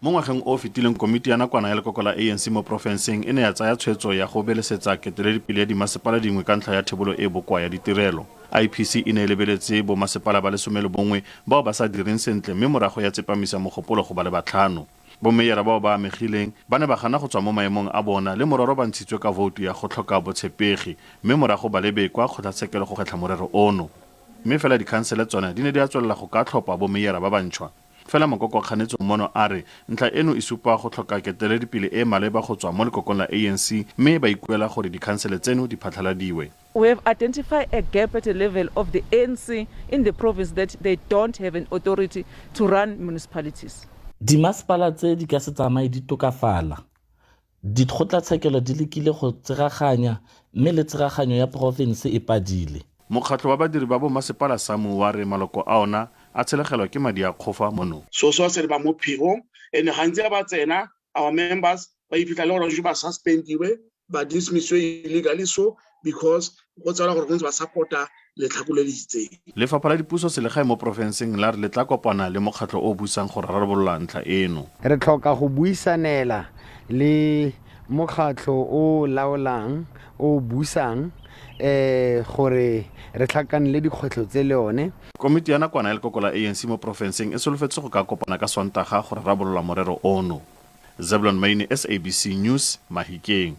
Mo ngwageng o o fetileng komiti ya nakwana ya lekoko la ANC mo porofenseng e ne ya tsaya tshwetso ya go belesetsa keteledipele ya dimasepala dingwe ka ntlha ya thebolo e e bokoa ya ditirelo. IPC e ne e lebeletse bomasepala ba le 11 bao ba sa direng sentle mme morago ya tsepamisa mogopolo go ba le batlhano. Bomeyara bao ba amegileng ba ne ba gana go tswa mo maemong a bona le mororo ba ntshitswe ka voutu ya go tlhoka botshepegi mme morago ba lebe kwa kgotlatshekelo go gwetlha morero ono. Mme fela dikhansele tsone di ne di a tswelela go ka tlhopha bomeyara ba bantšhwa. Fela makoko a kganetso mono a re ntlha eno e supa go tlhoka keteledipele e e maleba go tswa mo lekokong la ANC mme ba ikuela gore dikhansele tseno di phatlhaladiwe. We have identified a gap at a level of the ANC in the province that they don't have an authority to run municipalities. Dimasepala tse di ka se tsamaye di tokafala. Dikgotlatshekelo di lekile go tsereganya mme le tsereganyo ya porofense e padile. Mokgatlho wa badiri ba bomasepala SAMWU wa re maloko a ona a tshelegelwa ke madi a kgofa mono. So so se ba mo phegong and gantsi ba tsena our members ba iphitlha le gore ba suspendiwe ba dismissiwe illegally so because go tsala gore go ntse ba supporta letlhako le le itseng. Lefapha la Dipuso Selegae mo porofenseng la re le tla kopana le mokgatlho o o busang go rarabolola ntlha eno. Re tlhoka go buisanela le mokgatlho o o laolang, o o busang gore re tlhakanele dikgwetlho tse le one. Komiti ya nakwana ya lekoko la ANC mo porofenseng e solofetse go ka kopana ka Sontaga go rarabolola morero ono. Zeblon Maine, SABC News, Mahikeng.